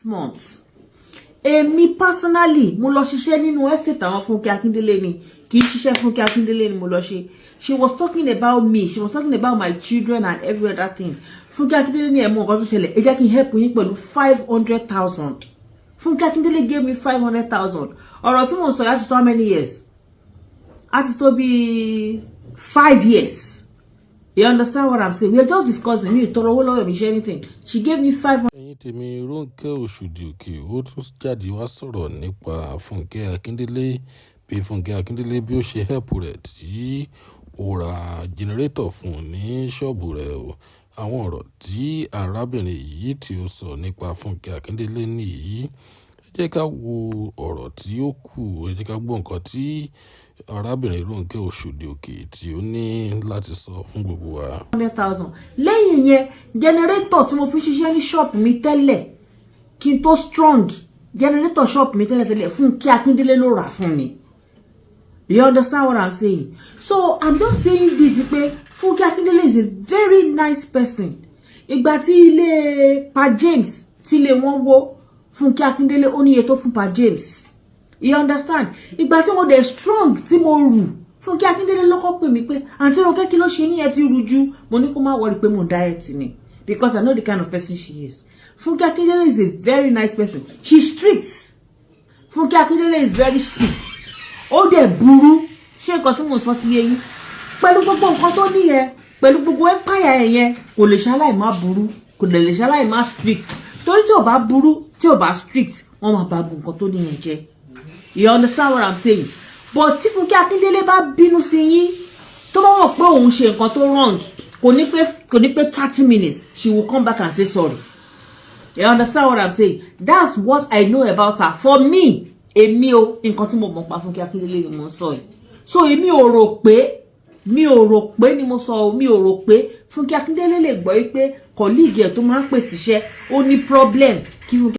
Months, èmi personally, mo lọ ṣiṣẹ́ nínú estate àwọn Fúnkẹ́ Akíndélé ni. Kì í ṣiṣẹ́ Fúnkẹ́ Akíndélé ni mo lọ ṣe. She was talking about me, she was talking about my children and every other thing. Fúnkẹ́ Akíndélé ní, "Ẹ̀ mọ nǹkan tó ṣẹlẹ̀, ẹ jẹ́ kí n help yín pẹ̀lú 500,000." Fúnkẹ́ Akíndélé gave me 500,000. Ọ̀rọ̀ tí mo sọ yà ti tó how many years? Á ti tó bíi 5 years. You understand what I'm saying? We are just discussing. Mi ò tọrọ owó lọ́wọ́ mi ṣe anything. She gave me five Ẹ̀yin tèmi, Rónkẹ́ Ọ̀ṣọ́dì Òkè ó tún jáde wá sọ̀rọ̀ nípa Fúnkẹ́ Akíndélé, bí Fúnkẹ́ Akíndélé bí ó ṣe help rẹ̀ tí ó ra generator fún un ní ṣọ́ọ̀bù rẹ̀ o. Àwọn ọ̀rọ̀ tí arábìnrin yìí tí ó sọ nípa Fúnkẹ́ Akíndélé nìyí. Ẹ jẹ́ ká wo ọ̀rọ̀ tí ó kù, ẹ jẹ́ ká gbọ́ nǹkan tí arábìnrin Rónkẹ́ Ọ̀ṣọ́dì Òkè tí ó ní láti sọ fún gbogbo wa. 100,000. Lẹ́yìn yẹn, generator tí mo fi ṣiṣẹ́ ní shop mi tẹ́lẹ̀ kí n tó strong, generator shop mi tẹ́lẹ̀tẹ́lẹ̀, Fúnkẹ́ Akíndélé ló rà fún mi. You understand what I'm saying? So I'm just saying this pé Fúnkẹ́ Akíndélé is a very nice person. Ìgbà tí ilé Pa James, tí ilé wọn wó, Fúnkẹ́ Akíndélé ó níye tó fún Pa James. You understand? Ìgbà tí mo dẹ̀ strong, tí mo rù, Fúnkẹ́ Akíndélé lọ́kọ́ pè mí pé, "Àǹtí Rónkẹ́, kí ló ṣe ní ẹ ti rù jù?" Mo ní kó má worry pé mo ń diet ni, because I know the kind of person she is. Fúnkẹ́ Akíndélé is a very nice person. She's strict. Fúnkẹ́ Akíndélé is very strict. Ó dẹ̀ burú. Ṣé nǹkan tí mo sọ ti yé yín? Pẹ̀lú gbogbo nǹkan tó ní yẹn, pẹ̀lú gbogbo empire ẹ̀ yẹn, kò lè ṣaláì má burú, kò lè ṣaláì má strict, torí tí ò bá burú, tí ò bá strict, wọ́n máa bá bu nǹkan tó ní yẹn jẹ́. You understand what I'm saying? But tí Fúnkẹ́ Akíndélé bá bínú sí yín, tó bá wọ̀ pé òun ṣe nǹkan tó wrong, kò ní pé 30 minutes, she will come back and say sorry. You understand what I'm saying? That's what I know about her. For me, èmi o, nǹkan tí mo mọ̀ pa Fúnkẹ́ Akíndélé ni mo ń sọ yìí. So èmi ò rò pé, mi ò rò pé ni mo sọ, mi ò rò pé Fúnkẹ́ Akíndélé lè gbọ́ pé colleague ẹ̀ tó máa ń pè síṣẹ́ ó ní problem kí Fúnkẹ́